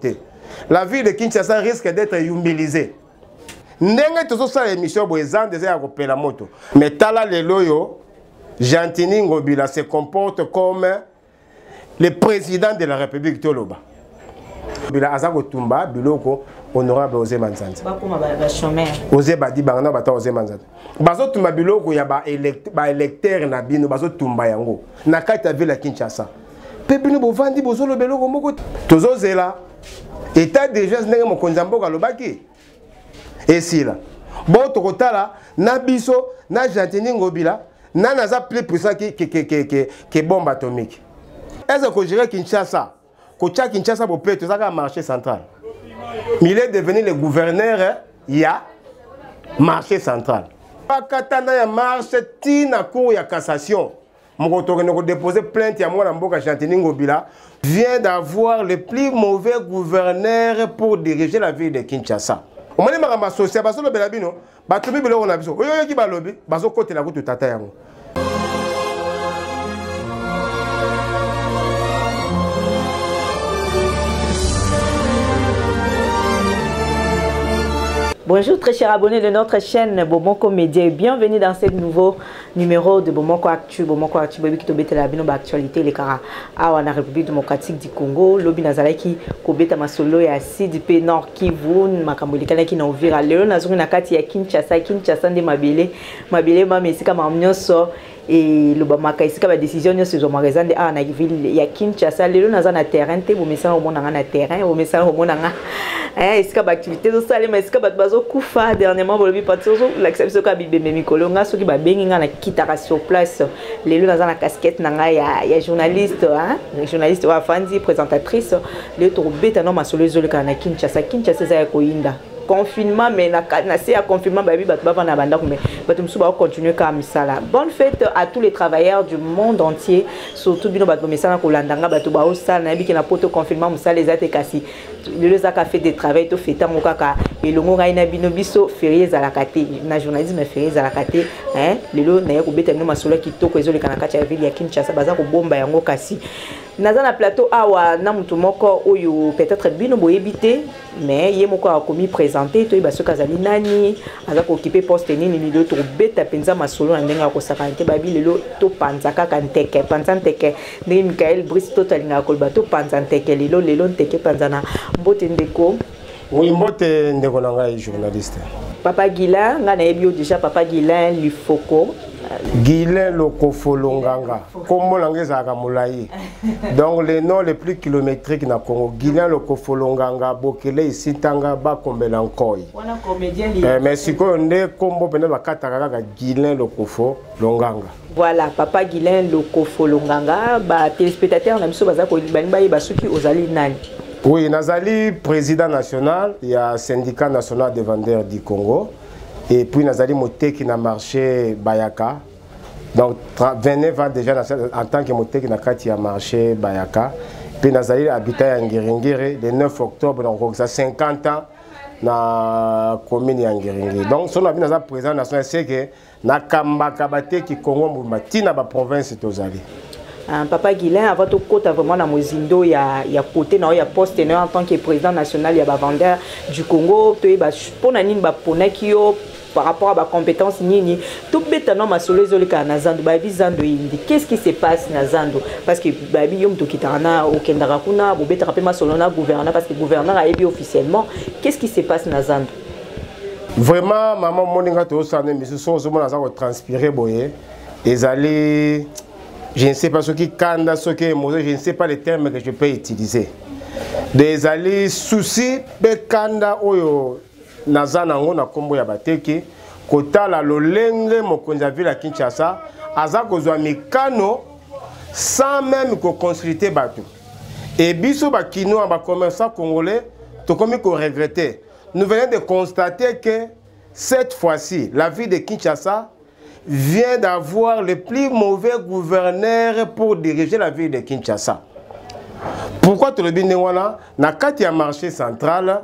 Te. La ville de Kinshasa risque d'être humbilisée. Ndenge tozosala émission boye zando eza ya kopela moto. Mais tala lelo oyo Gentiny Ngobila se comporte comme le président de la République toloba. Ngobila aza kotumba biloko honorable Ose Manzanza. Bakoma ba, ba chômeur. Ose Badi banga bata Ose Manzanza. Bazotumba biloko ya ba électeur na bino bazotumba yango na kati ya ville ya Kinshasa. mpe bino bovandi bozoloba eloko moko tozozela état d'urgence ndenge mokonzi ya mboka alobaki esila bo tokotala na biso na gentini ngobila nani aza plus puissant ke, ke, ke, ke, ke, ke bombe atomique eze kogere kinshasa kotya kinshasa bopeto eza kaka marché central mais il est devenu le gouverneur ya marché central bakatana ya marche ti na cour ya cassation mokolo tokende kodepose plainte ya mwana mboka Gentiny Ngobila vient d'avoir le plus mauvais gouverneur pour diriger la ville de Kinshasa. Omoni makambo ya social bazolobela bino batumbi biloko na biso oyo oyoki balobi bazokotela kutu tata yango. Bonjour très chers abonnés de notre chaîne Bomoko Média et bienvenue dans ce nouveau Numéro de Bomoko Actu, Bomoko Actu boyebi kitobetela bino ba actualité elekaka awa na République démocratique du Congo. Lobi nazalaki kobeta masolo ya Sud pe Nord Kivu, makambo elekanaki na Uvira. Lelo nazongi na kati ya Kinshasa, Kinshasa nde mabele, mabele mama esika makambo nyonso elobamaka esika ba décision nyonso ezwamaka eza nde awa na ville ya Kinshasa. Lelo naza na terrain te, bomesana komona nga na terrain, bomesana komona nga eh, esika baactivité ezosalema esika bato bazokufa dernièrement bolobi pati ozolakisa biso kaka bibembe mikolo nga soki babengi nga nakitaka sur place lelo naza na casquette na ngai ya, ya journaliste hein? journaliste oyo afandi présentatrice lelo tokobeta no masolo ezolekana na kinshasa kinshasa eza ya koyinda confinement mais na, na se ya confinement bayebi bato bavanda na bandako mais bato mosusu bakocontinue kaka misala bonne fête à tous les travailleurs du monde entier surtout bino bato bomesana kolanda nga bato baosala nayebi ke na poto confinement mosala eza te kasi lelo eza kaka fete de travail tofete yango kaka elongo ngai na bino biso ferie ezalaka te na journalisme ferie ezalaka te lelo naye kobeta bino masolo ya kitoko ezoleka na kati ya ville ya kinshasa baza kobomba yango kasi naza na plateau awa na moto moko oyo peut-être bino boyebi te mais ye moko akomi présente toyeba soki azali nani aza kokipe poste nini lelo tokobeta mpenza masolo na ndenge ya kosakana te babi lelo topanza kaka nteke panza nteke ndenge michael brice toto alingaka koloba topanza nteke lelo lelo nteke epanzana mbote ndeko oui mbote ndeko na ngai journaliste papa guilain ngai nayebi yo déjà papa guilain lifoko guilain lokofolo nganga nkombo na ngai ezalaka molai donc le nom le plus kilométrique na congo guilain lokofolo nganga bokele isintanga bakombela nkoi eh, mais sikoyo nde nkombo mpenza bakataka kaka guilain lokofo longanga Voilà, papa Guilain Lokofolo Nganga, ba téléspectateurs na biso baza ko balingi bayeba soki ozali nani. Oui, nazali président national ya syndicat national des vendeurs du Congo et puis nazali moteki na marché Bayaka. Donc 29 ans déjà en tant que moteki na kati ya marché Bayaka. Puis nazali habitant ya Ngiringiri le 9 octobre donc ça 50 ans na commune ya Ngiringiri. Donc son abi naza président national c'est que Nakambaka bateki Congo mobimba ti na ba province tozali. Uh, papa Guilain, avant tokota vraiment na mozindo ya, ya côté na ya poste na en tant que président national ya bavendeur du Congo toyeba mpona nini baponaki yo par rapport à bacompétence nini tobeta na masolo ezolekana na zando bayebi zando eyindi qu'est ce qui se passe na zando parce que bayebi yo moto okitaka na okendaka kuna bobetaka mpe masolo na gouverneur parce que gouverneur ayebi officiellement qu'est ce qui se passe na zando Vraiment maman omoni nga tozosala nde misusu soki ozomona aza kotranspire boye ezali je ne sais pas soki kanda soki emotion je ne sais pas le terme que je peux utiliser de ezali souci mpe kanda oyo naza nango na nkombo ya bateki kotala lolenge mokonzi ya ville ya kinshasa aza kozwa mikano sans même koconsulte bato e biso bakinois bacommerçant congolais tokomi koregrete Nous venons de constater que cette fois-ci, la ville de Kinshasa vient d'avoir le plus mauvais gouverneur pour diriger la ville de Kinshasa. Pourquoi tolobi ndenge wana na kati ya marché central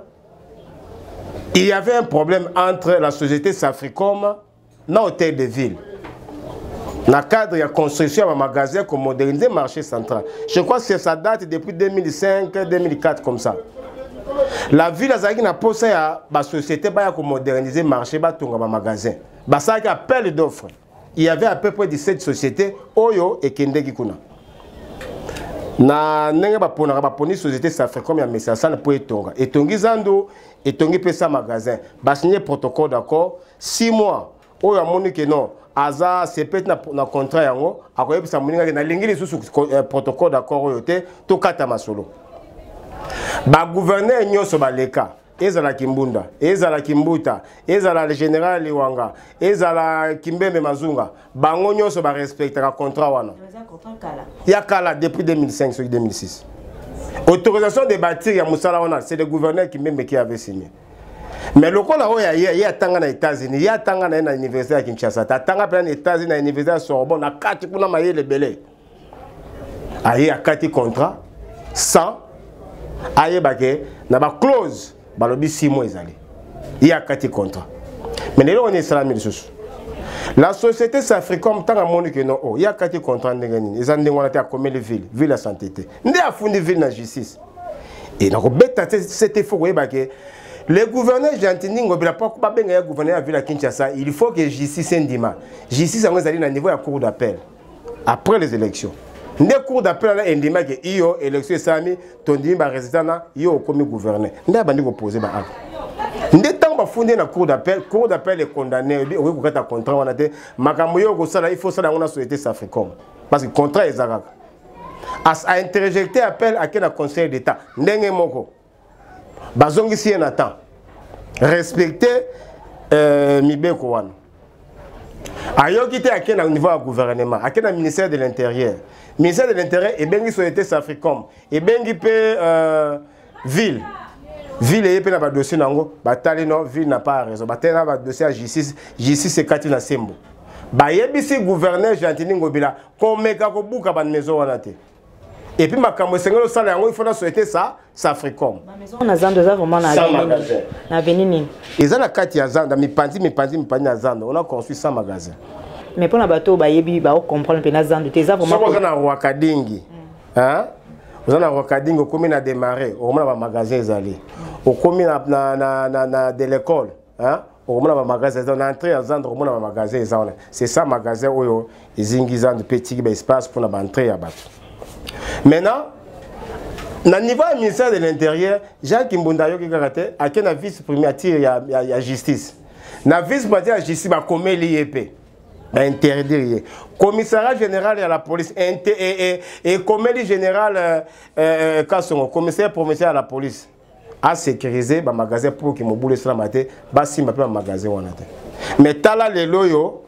il y avait un problème entre la société Safricom na hôtel de ville na cadre ya construction ya bamagasin komoderniser marché central je crois que ça date depuis 2005 2004 comme ça. La ville azalaki na posa ya basociété baya komoderniser marché, batonga bamagasin. Basalaki appel d'offre, il y avait à peu près 17 sociétés oyo ekendeki kuna. Na ndenge baponaka, baponi société Safricom ya Mesasana mpo etonga. Etongi zando, etongi mpe 100 magasin. Basigné protocole d'accord 6 mois. Oyo amoni ke non, aza sepeti na contrat yango, akoyebisa moninga ke nalingi lisusu protocole d'accord oyo te, tokata masolo. Bagouverneur nyonso baleka, ezala Kimbunda, ezala Kimbuta, ezala général Liwanga, ezala Kimbembe Mazunga, bango nyonso barespectaka contrat wana ya kala depuis 2005 soki 2006. Autorisation de bâtir ya mosala wana, c'est le gouverneur Kimbembe qui avait signé. Mais lokola oyo aye, ye atanga na États-Unis, ye atanga na ye na université ya Kinshasa te, atanga mpe na États-Unis, na université ya Sorbonne, na kati kuna, mayele ebele, aye akati contrat sans ayeba ke na baclause balobi 6 mois ezali. Ye akati contrat. Mais lelo wana esalami lisusu, la société Safricom, ntango amoni ke non, o ye akati contrat ndenge nini, eza ndenge wana te, akomeli ville, ville ya santé te, nde afundi ville na justice. E nakobeta te sete, faut koyeba ke le gouverneur Gentini Ngobila, mpo babenga ye gouverneur ya ville ya Kinshasa, il faut que justice endima. Justice yango ezali na niveau ya cour d'appel. Après les élections nde cour d'appel wana endimaki iyo élection esalami, tondimi barésultat na yo, okomi gouverneur. Nde abandi kopose baacte. Nde ntango bafundi ye na cour d'appel, cour d'appel econdamné: okoki kokata contrat wana te. Makambo yo okosala, il faut osala yango na société Safricom, parce que contrat eza kaka. Ainterjecté appel, ake na Conseil d'État, ndenge moko bazongisi ye na temps, respecte mibeko wana. Ayoki te, ake na niveau ya gouvernement, ake na ministère de l'Intérieur. Ministère de l'Intérieur ebengi société Safricom, ebengi mpe ville. Ville eye mpe na badossier nango, batali: non, ville n'a pas raison. Batali na badossier ya justice, justice ekati na sembo. Bayebisi gouverneur Gentini Ngobila komeka kobuka bamaison wana te. Et puis makambo esengeli osala yango, il faut na société sa Safricom. Na zando eza vraiment na avenue nini? Eza na kati ya zando, mipanzi mipanzi mipanzi na zando. On a construit 100 magasin. Mais mpona bato oyo bayebi, baocomprendre mpe na zando te, eza vraiment soki oza na Rwakadingi, oza na Rwakadingi, okomi na démarrer, okomona bamagasin ezali. Okomi na de l'école, okomona bamagasin eza na entrée ya zando, okomona bamagasin eza wana. C'est ça, magasin oyo ezingi zando mpe etiki baespace mpona baentrée ya bato. Maintenant, na niveau ya ministère de l'Intérieur, Jacques Mbunda ayoki kaka te, ake na vice primature ya justice. Na vice primature ya justice, bakomeli ye mpe, bainterdire ye. Commissariat général ya la police ekomeli général Kasongo, commissaire provincial ya la police, asécuriser bamagasin pour ke mobulu esalama te, basimba mpe bamagasin wana te. Mais tala lelo oyo,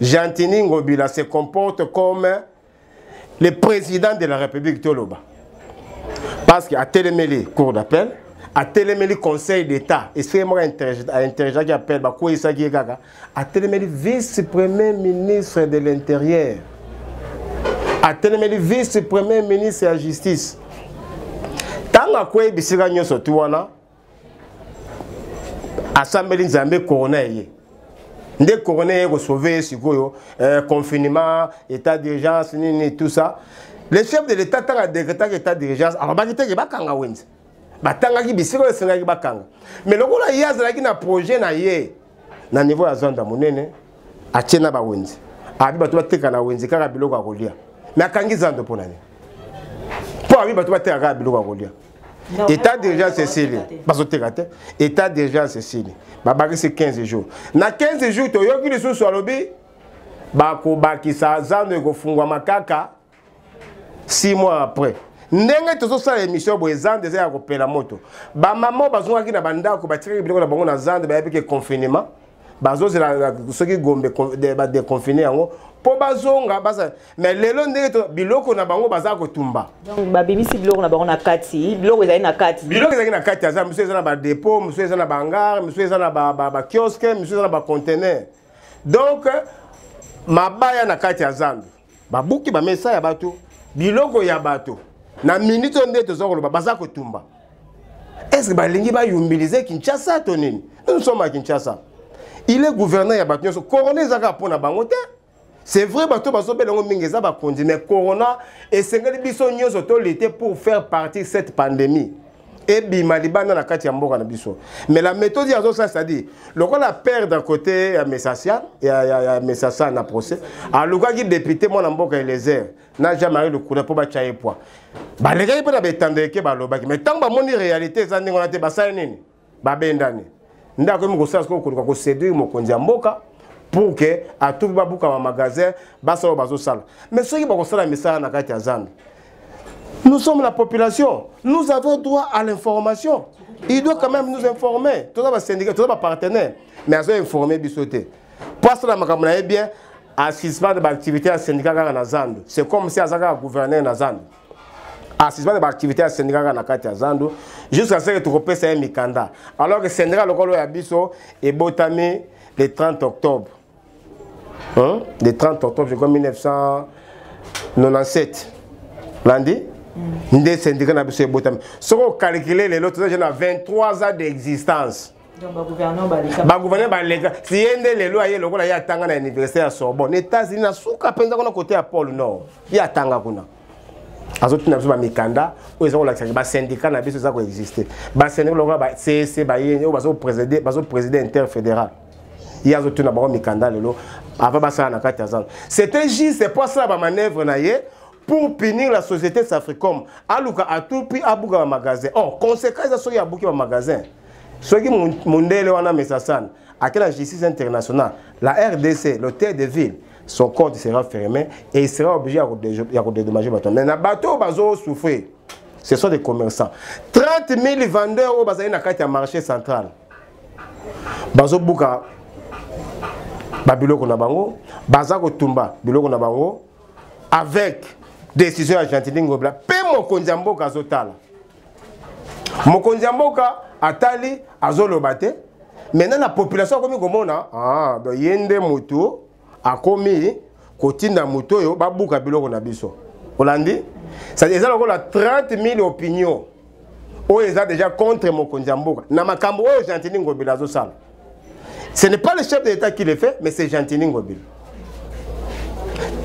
Gentini Ngobila se comporte comme le président de la République, toloba, parce que atelemeli cour d'appel, atelemeli Conseil d'État, esika moko ainterjeaki appel, bakweyisaki ye kaka. Atelemeli vice premier ministre de l'Intérieur, atelemeli vice premier ministre ya Justice. Ntango akwei bisika nyonso tu wana, asambeli Nzambe, corona eye. Nde corona eye kosauve ye sikoyo, confinement, état d'urgence, nini, tout ça. Le chef de l'État, ntango adécrétaki état d'urgence, alobaki teke bakanga wenze, batangaki bisika oyo esengaki bakanga. Mais lokola ye azalaki na projet na ye na niveau ya zanda monene, atie na bawenze, abi bato bateka na wenze kaka biloko ya kolia. Mais akangi zando mpo na nini? Mpo abi bato bateka kaka biloko ya kolia. État d'urgence esili, bazoteka te. État d'urgence esili, babakisi 15 jours. Na 15 jours, toyoki lisusu alobi bakobakisa, zando ekofungwama kaka 6 mois après. Ndenge tozosala émission boye, zando eza ya kopela moto. Bamama bazongaki na bandako, batikaki biloko na bango na zando, bayebi ke confinement, bazozela soki Gombe badéconfine yango mpo bazonga baza. Mais lelo ndenge biloko na bango baza kotumba. Donc babimisi biloko na bango na kati, biloko ezali na kati. Biloko ezalaki na kati aza, mosusu eza na badépôt, mosusu eza na bahangar, mosusu eza na bakiosque, mosusu eza na baconteneur. Donc mabaya na kati ya zando, babuki bamesa ya bato, biloko ya bato. Na minute oyo nde toza koloba, baza kotumba. Est ce que balingi bayumbilize Kinshasa to nini? Nous sommes à Kinshasa, il est gouverneur ya bato nyonso. Corona eza kaka mpo na bango te. C'est vrai, bato bazobela yango mingi eza bakonzi, mais corona esengeli biso nyonso tolutter pour faire partie cette pandémie. Ebima libanda na kati ya mboka na biso. Mais la méthode ya azosala, c'est-à-dire lokola perdre côté ya Messassia, ya Messassa na procès, alukaki député mwana mboka Eliezer na Jean-Marie Lukula mpo batya ye poids. Balekaki mpe na betando eke balobaki, mais ntango bamoni réalité eza ndenge wana te, basali nini? Babendani. Nde akomi kosala sikoyo koluka koséduire mokonzi ya mboka pour que atuki babuka bamagasin, basala oyo bazosala. Mais soki bakosala misala na kati ya zando, nous sommes la population, nous avons droit à l'information. Il doit quand même nous informer. Toza basyndicat, toza bapartenaire, mais azo informer biso te. Po asala makambo na ye bien, asuspendre baactivité ya syndicat kaka na zando. C'est comme si aza kaka gouverneur na zando. Asuspendre baactivité ya syndicat kaka na kati ya zando jusqu'à ce que tokopesa ye mikanda. Alors que syndicat lokolo ya biso ebotami le 30 octobre, hein? Le 30 octobre, je crois, 1997 landi nde syndicat na biso ebotami. Soki ocalcule lelo, toza na 23 ans d'existence. Bagouverneur baleka. Si ye nde lelo aye, lokola ye atanga na université ya Sorbonne, États-Unis, na suka mpenza kuna kote ya pôle Nord, ye atanga kuna, azotina biso bamikanda oyo eza kolakisaka basyndicat na biso eza koexiste. Basyndicat lokola ba CC baye oyo bazopréside interfédéral, ye azotuna bango mikanda lelo avant basala na kati ya zando. C'était juste po asala bamanœuvre na ye pour punir la société Safricom, aluka à tout prix abuka bamagasin. Or conséquence eza, soki abuki bamagasin, soki mondele wana Mesasane ake la justice internationale, la RDC, l'hôtel de ville, son compte sera fermé et il sera obligé ya kodédommager bato. Mais na bato oyo bazosouffrir, ce sont des commerçants, 30 000 vendeurs oyo bazali na kati ya marché central, bazobuka babiloko na bango, baza kotumba biloko na bango avec décision ya Gentiny Ngobila. Mpe mokonzi ya mboka azotala, mokonzi ya mboka atali, azoloba te. Maintenant la population akomi komona, ah, donc ye nde motu akomi kotinda motu oyo babuka biloko na biso. Olandi, eza lokola 30 000 opinion oyo eza déjà contre mokonzi ya mboka na makambo oyo Gentiny Ngobila azosala. Ce n'est pas le chef de l'État qui le fait, mais c'est Gentiny Ngobila.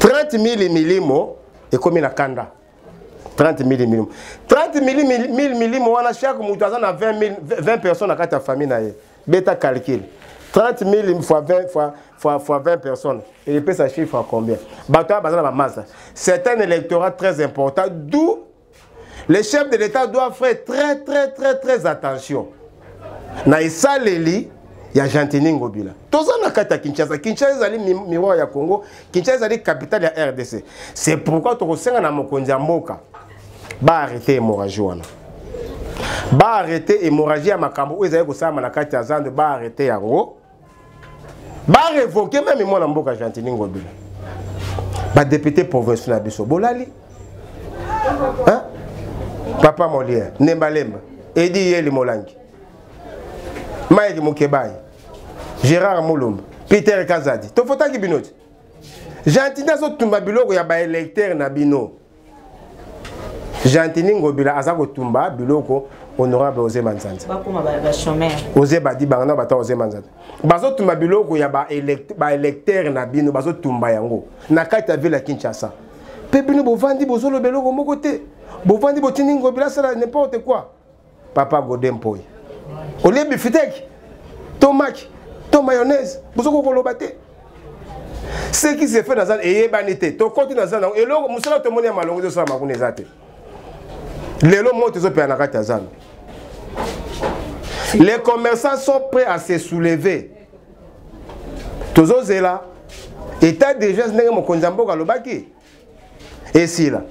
30 000 milimo ekomi na kanda. 30 000 milimo, 30 000 milimo wana, chaque moto aza na 20 000, 20 personnes na kati ya famille na ye. Beta calcul, 30 000 fois 20 fois 20 personnes, epesa chiffre à combien? Bato oyo baza na bamasa, c'est un électorat très important, d'où le chef de l'État doit faire très très très très attention na esaleli ya Gentiny Ngobila. Toza na kati ya Kinshasa. Kinshasa ezali miroir ya Congo, Kinshasa ezali capitale ya RDC. C'est pourquoi tokosenga na mokonzi ya mboka baarrêter hémorragie wana, baarrêter hémorragie ya makambo oyo ezali kosalama na kati ya zando, baarrêter yango, barévoquer même mwana mboka Gentiny Ngobila. Badéputé provinciaux na biso bolali, hein? Papa Molière Nembalemba, Edi Yeli Molangi, Mike Mukebai, Gérard Mulumba, Peter Kazadi, tofotaki bino te. Gentiny azotumba biloko ya baélecteur na bino. Gentiny Ngobila aza kotumba biloko. Honorable Ozema Nzanza, Oze Badi Banga na bato Ozema Nzanza bazotumba biloko ya baélecteur na bino, bazotumba yango na kati ya ville ya Kinshasa. Mpe bino bovandi, bozoloba eloko moko te. Bovandi, botindi Ngobila asala n'importe quoi. Papa Godé Mpoyi, olie bifteck to maki to mayonnaise, bozokoki koloba te. Ce qui se fait na zala eyebani te. Tokoti na zala, eloko mosala tomoni ya malongo ezosalama kuna eza te. Lelo moto ezopela na kati ya zando. Les commerçants sont prêts à se soulever. Tozozela état d'urgence ndenge mokonzi ya mboka alobaki esila.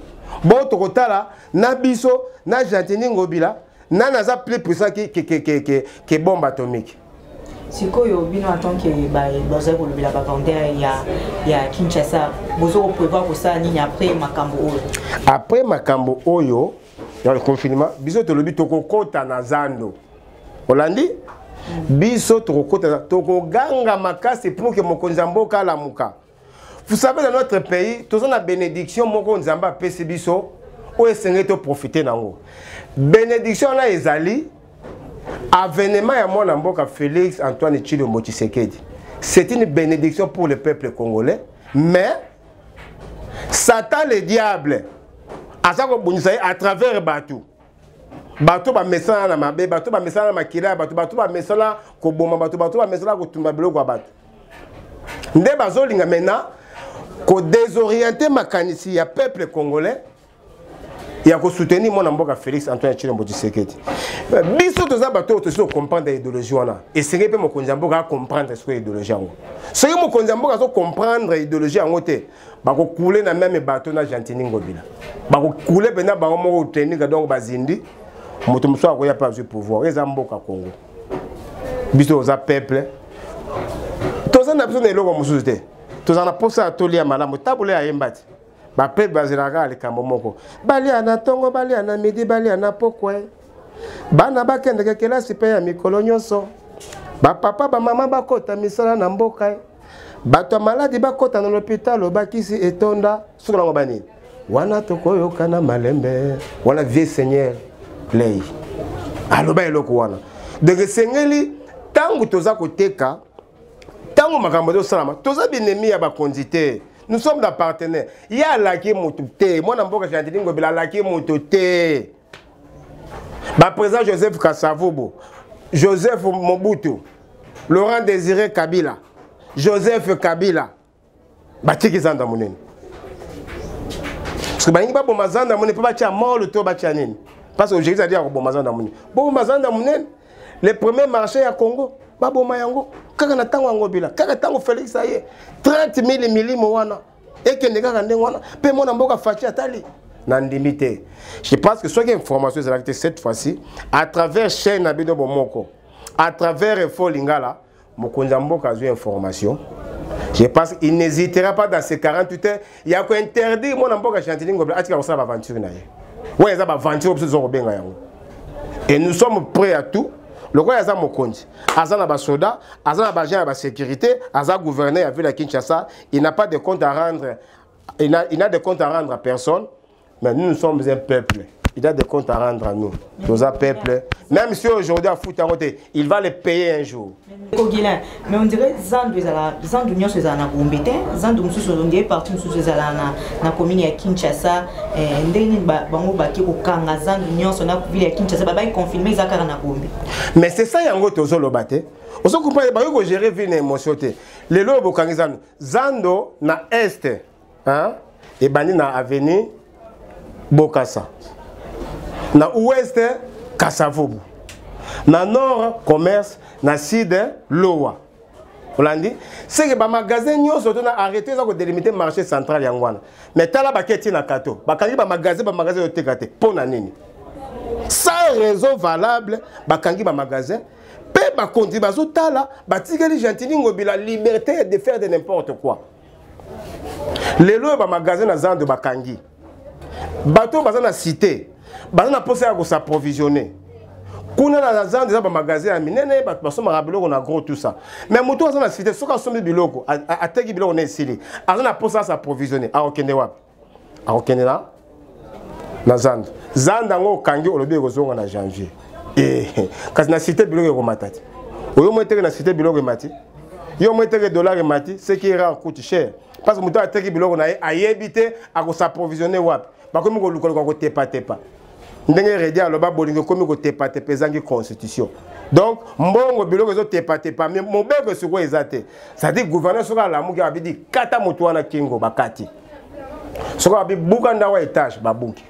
Bon, tokotala na biso na Gentiny Ngobila nani aza plus puissant que bombe atomique. Sikoyo bino, en tant que bazali kolobela bavendeur ya Kinshasa, bozo koprévoir kosala nini après makambo oyo? Après makambo oyo ya confinement, biso tolobi tokokɔta na zando. Olandi, biso tokokɔta, tokoganga makasi pour que mokonzi ya mboka alamuka. Vous savez, dans notre pays, toza na bénédiction moko Nzambe apesi biso oyo esengeli toprofite nango. Bénédiction wana ezali avènement ya mwana mboka Félix Antoine Tshilombo Tshisekedi. C'est une bénédiction pour le peuple congolais, mais Satan le diable aza kobundisa ye à travers bato. Bato bamesana na mabe, bato bamesana na makila ya bato, bato bamesana koboma bato, bato bamesana kotumba biloko ya bato. Nde bazolinga maintenant kodésorienter makanisi ya peuple congolais ya kosoutenir mwana mboka Félix Antoine Tshilombo Tshisekedi. Biso toza bato oyo tosi tocomprendre idéologie wana. Esengeli mpe mokonzi ya mboka acomprendre sikoyo idéologie yango. Soki mokonzi ya mboka azocomprendre idéologie yango te, bakokule na meme bato na Gentiny Ngobila, bakokule mpenza bango moko tenika. Donc bazindi moto mosusu akoya mpe azwi pouvoir. Eza mboka Congo, biso toza peuple, toza na biso na eloko mosusu te. Toza na posa ya tolia malamu, tabula yayemba te. Bapeuple bazelaka kaka likambo moko: balia na ntongo, balia na midi, balia na pokwe, bana bakendeke kelasi mpe ya mikolo nyonso, bapapa bamama bakota misala na mboka, bato ya maladi bakota na lopitalo, bakisi etonda. Soki nango banini wana, tokoyokana malembe wana. Vieux Seigneur Lei aloba eloko wana. Donc esengeli ntango toza koteka, ntango makambo ezosalama, toza binemi ya bakonzi te, nous sommes des partenaires. Ye alaki motu te, mwana mboka Gentiny Ngobila alaki motu te. Baprésident Joseph Kasavubu, Joseph Mobutu, Laurent Désiré Kabila, Joseph Kabila batiki zanda monene parce que balingi baboma zanda monene mpo batya mole to batya nini, parce que objectif ezali ya koboma zanda monene. Boboma zanda monene, le premier marché ya Congo, baboma yango kaka na ntango yango bila, kaka ntango Félix aye. 30 000 milimo wana ekende kaka ndenge wana. Mpe mwana mboka Fatshi atali na ndimi te. Je pense que soki information ezalaki te, cette fois-ci, à travers chaîne na bino Bomoko, à travers Info Lingala, mokonzi ya mboka azwi information. Je pense il n'hésitera pas dans ces 48 heures ya kointerdire mwana mboka Gentiny Ngobila atika kosala baaventure na ye. Oyo eza baaventure biso toza kobenga yango, et nous sommes prêts à tout. Lokola aza mokonzi, aza na basoda, aza na baagent ya basécurité, aza gouverneur ya ville ya Kinshasa, il n'a pas de compte à rendre, il n'a de compte à rendre à personne. Mais nous, nous sommes un peuple, il a des comptes à rendre à nous. Toza peuple. Même si aujourd'hui afuta yango te, il va le payer un jour. Kogila, mais on dirait zandu ezala, zandu nyonso ezala na Gombe te. Zandu mosusu, on dirait partie mosusu ezala na commune ya Kinshasa. Ndenge nini bango baki kokanga zandu nyonso na ville ya Kinshasa, babai confirme eza kaka na Gombe? Mais c'est ça, yango tozoloba te. Ozokomprendre, bakoki kogérer ville na émotion te. Lelo oyo bokangi zando, zando na est, hein? Ebandi na avenue Bokasa, na ouest Kasavubu, na nord Commerce, na sud Lowa. Olandi seke bamagasin nyonso to na arrêté eza kodélimiter marché central yango wana. Mais tala, baketi na kato, bakangi bamagasin, bamagasin ezoteka te. Mpo na nini? Sans raison valable, bakangi bamagasin mpe bakonzi bazotala, batikeli Gentiny Ngobila liberté de faire de n'importe quoi. Lelo oyo bamagasin na zando bakangi, bato oyo baza na cité baza na mposa ya kos'approvisionner kuna na zando. Eza bamagasin ya minene, bato basombaka biloko na gros, tout ça. Mais moto aza na cité, soki asombi biloko, ateki biloko na esili, aza na mposa as'approvisionner, akokende wapi? Akokende na zando. Zando yango okangi, olobi ekozonga na janvier. Kasi na cité biloko ekomata te. Oyo mo eteke na cité biloko emati, yo mo eteke dollar emati, ce qui rend coûte cher, parce que moto ateki biloko na ye, ayebi te akos'approvisionner wapi. Bakomi kolukaluka, kotepatepa. Ndenge Redi aloba, bolingo ekomi kotepatepa, ezangi constitution. Donc mbongo, biloko ezotepatepa, mais mobeko sikoyo eza te. C'est-à-dire gouverneur soki alamuki, abidi kata moto wana kingo, bakati. Soki abi buka ndako ya étage, babuki.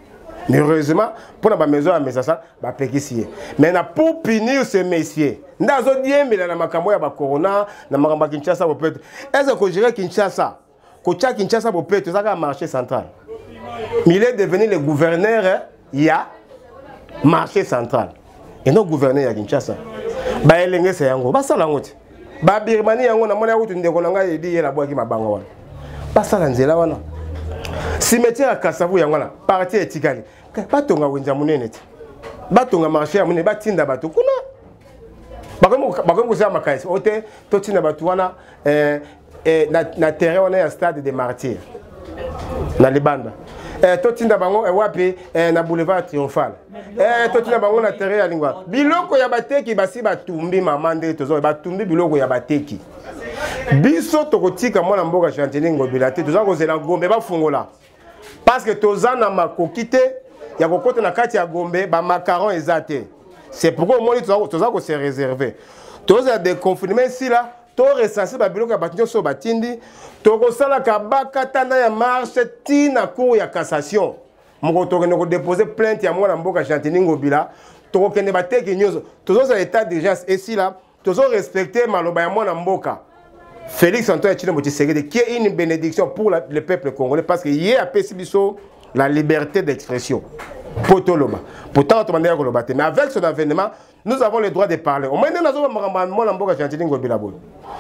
Mais heureusement mpona bamaison ya mesasa bapekisi ye. Mais na pour punir ce monsieur nde azodiembela na makambo ya bacorona, na makambo ya Kinshasa bopeto. Est-ce kogérer Kinshasa, kotia Kinshasa bopeto, eza kaka marché central? Mais il est devenu le gouverneur ya marché central et non gouverneur ya Kinshasa. Baelengesa yango, basala yango te. Babirmanie yango, namoni akutu ndeko na ngai edi ye nabwaki mabanga wana, basala nzela wana. Cimetière ya Kasavu yango wana, parti etikali, batonga wenza monene te, batonga marché ya monene, batinda bato kuna. Bakomi kosala makanisi o te, totinda bato wana na terrain wana ya Stade de Martyr na libanda, totinda bango wapi, na boulevard Triomphal, totinda bango na terrain ya Lingwala. Biloko ya bateki basi batumbi, mama. Ndenge toza, batumbi biloko ya bateki. Biso tokotika mwana mboka Gentiny Ngobila te. Toza kozela Gombe bafungola, parce que toza na makoki te. ya kokota na kati ya Gombe, ba macaron eza te. C'est pourquoi omoni toza ko se réserver. Tozala déconfinement esila, to recenser ba biloko ya bato nyonso oyo batindi, tokosalaka bakatana ya marche ti na cour ya cassation. Mokolo tokende kodepose plainte ya mwana mboka Gentiny Ngobila, tokokende bateki nyonso, tozozala état d'urgence esila, tozo respecter maloba ya mwana mboka Félix Antoine Tshilombo Tshisekedi, qui est une bénédiction pour le peuple congolais, parce que ye apesi biso la liberté d'expression. Potoloba. Pourtant, on a koloba te. Mais avec son avènement, nous avons le droit de parler. Au moins, nous avons mwana mboka Gentiny Ngobila boye.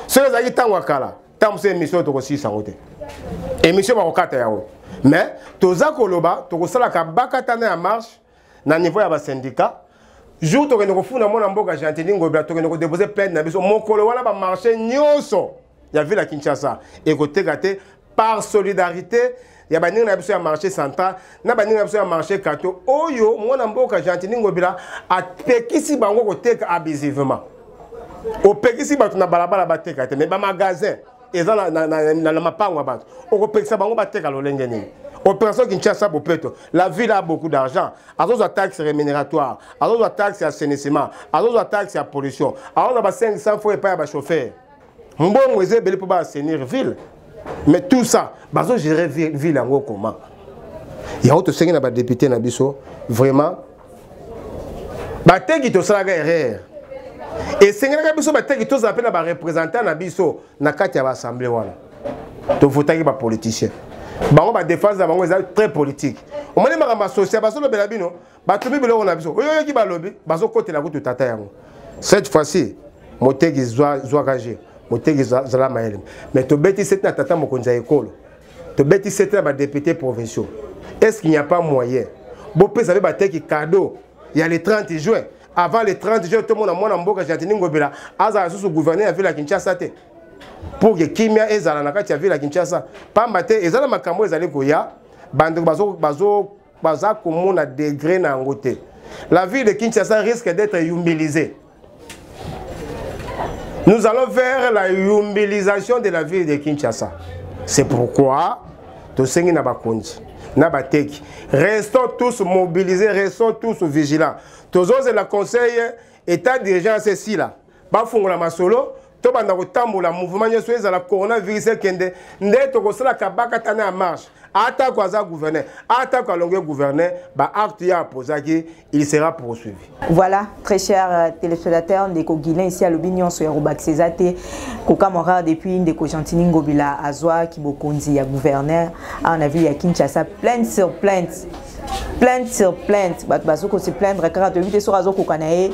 Soki ezalaki ntango ya kala, ntango mosusu émission tokosilisa yango te. Émission bakokata yango. Mais toza koloba, tokosalaka bakatana ya marche na niveau ya ba syndicat. Jour tokende kofunda mwana mboka Gentiny Ngobila, tokende kodepose plainte na biso mokolo wana, ba marché nyonso ya ville ya Kinshasa ekoteka te, par solidarité ya baninga na biso ya marché central na baninga na biso ya marché Kato, oyo mwana mboka Gentiny Ngobila apekisi bango koteka abusivement. Opekisi bato na balabala bateka te, mais ba magasin eza na mapango ya bato, okopekisa bango bateka lolenge nini? Opération Kinshasa Bopeto, la ville a beaucoup d'argent. Azozwa taxe rémunératoire, azozwa taxe ya assainissement, azozwa taxe ya pollution, azozwa ba 500 fois epai ya bachauffeur. Mbongo eza ebele mpo baassainir ville, mais tout ça bazogérer ville yango comment? Yango tosengi na badéputé na biso, vraiment bateki tosalaka erreur. Esengelaka biso bateki tozala mpe na bareprésentant na biso na kati ya baassemblée wana. Tovotaki bapoliticien, bango badéfense na bango eza très politique. Omoni makambo ya social bazolobela bino, batumbi biloko na biso oyo oyoki balobi bazokotela kutu tata yango. Cette fois-ci, moteki zwaka je moteki zala mayele, mais tobeti sete na tata mokonzi ya ekolo, tobeti sete na badéputé provinciaux. Est ce qu'il n'y a pas moyen bopesa mpe bateki cadeau ya le 30 juin? Avant le 30 juin, tomona mwana mboka Gentiny Ngobila azala susu gouverneur ya ville ya Kinshasa te, pour que kimia ezala na kati ya ville ya Kinshasa. Pamba te eza na makambo ezali koya, bandeko baza komona degré na yango te. La ville de Kinshasa risque d'être humbilisée. Nous allons vers la humbilisation de la ville de Kinshasa. C'est pourquoi tosengi na bakonzi na bateki, restons tous mobilisés, restons tous vigilants. Tozozela conseil état d'urgence esila, bafungola masolo, tobanda kotambola, mouvement nyonso ezala, coronavirus ekende, nde tokosalaka bakatana ya marche. Atako aza gouverneur, atako alongwe gouverneur, baacte ya apozaki, il sera poursuivi. Voilà, très cher téléspectateur, ndeko Guilain ici alobi nyonso ya kobakisa eza te. Kokamwaka, depuis ndeko Gentiny Ngobila azwaki bokonzi ya gouverneur awa na ville ya Kinshasa, plainte sur plainte, plainte sur plainte, bato bazo se plaindre kaka. Toyebi te soki azokoka na ye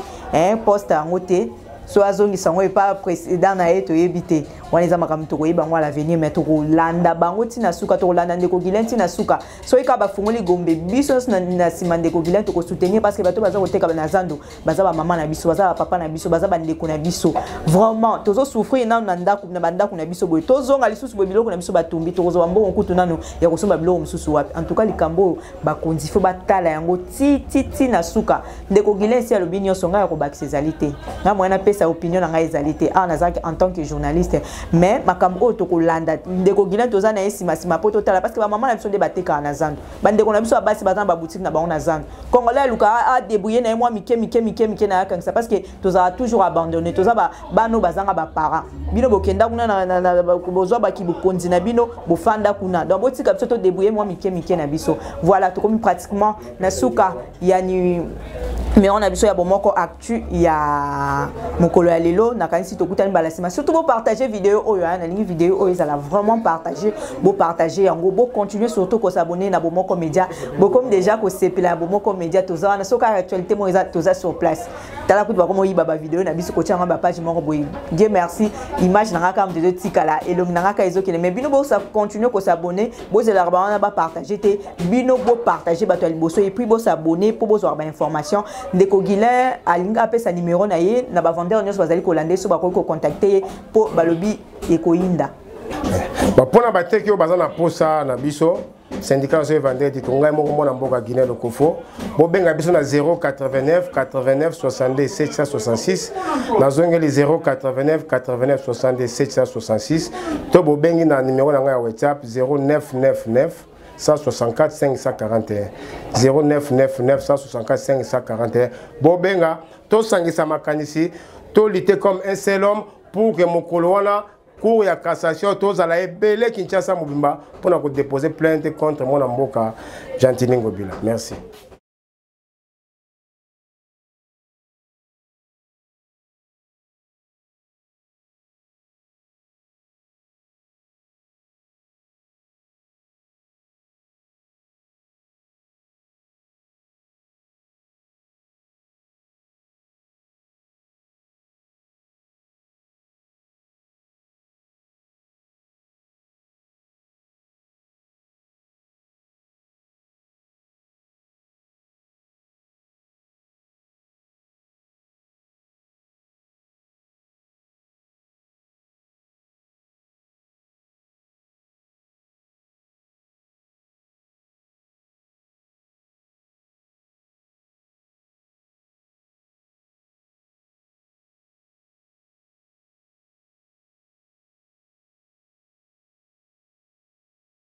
poste yango te, so azongisa yango epa président na ye, toyebi te. Wana eza makambo tokoyeba yango à l'avenir, mais tokolanda bango ntina suka, tokolanda ndeko Guilain ntina suka. Soki kaka bafungoli Gombe, biso nyonso na nsima ndeko Guilain, tokosoutenir, parce que bato baza koteka na zando baza bamama na biso, baza bapapa na biso, baza bandeko na biso. Vraiment tozosouffrir nanu na ndako, na bandako na biso boye, tozonga lisusu boye, biloko na biso batumbi, tokozwa mbongo kutu nanu ya kosomba biloko mosusu wapi? En tout cas, likambo oyo bakonzi fo batala yango ti ti ti na suka. Ndeko Guilain esi alobi nyonso, ngai ya kobakisa ezali te. Ngai moya napesa opinion na ngai ezali te. Awa nazalaki en tant que journaliste, mais makambo oyo tokolanda ndeko Guilain, toza na ye nsima mpo totala, parce que bamama na biso nde batekaka na zando, bandeko na biso ya basi baza na baboutique na bango na zando. Congolais aluka adébrouille na ye mwa mike mike mike mike na yakangisa, parce que tozala toujours abandonné, toza bana oyo bazanga baparent. Bino bokenda kuna, bozwa baki bokonzi na bino, bofanda kuna, donc botika biso todébrouille mwa mike mike na biso. Voilà, tokomi pratiquement na suka ya numéro na biso ya Bomoko Actu ya mokolo ya lelo. Nakanisi tokutani mbala nsima. Surtout bopartage video oyo, nalingi video oyo ezala vraiment partage, bopartage yango, bocontinue surtout kos'abonner na Bomoko Média. Bokomi déjà kosepela na Bomoko Média, toza wana. Soki actualité moko eza, toza sur place. Tala kutu bakoma oyiba bavideo na biso, kotia yango bapage moko boye. Dieu merci, image na nga kaka moto ezotikala, elongi na nga kaka ezokende. Mais bino bocontinue kos'abonner, bozelaka bango bapartage te, bino bopartage bato ya liboso, et puis bos'abonner mpo bozwaka bainformation. Ndeko Guilain alingi apesa numero na ye na bavendeur nyonso bazali kolanda ye, so bakoki kocontacter ye, mpo balobi ekoyinda. Mpona bateki oyo baza na posa na biso, syndicat oyo vendredi, ngai moko mwana mboka Guinée Lokofo, bobenga biso na 089 89 62 766. Nazongeli, 089 89 62 766, to bobengi na numero na ngai ya WhatsApp 0999. 164 541, 0999 164 541. Bobenga, tosangisa makanisi, tolutter comme un seul homme pour que mokolo wana, cour ya cassation, tozala ebele Kinshasa mobimba mpona kodépose plainte contre mwana mboka Gentiny Ngobila. Merci.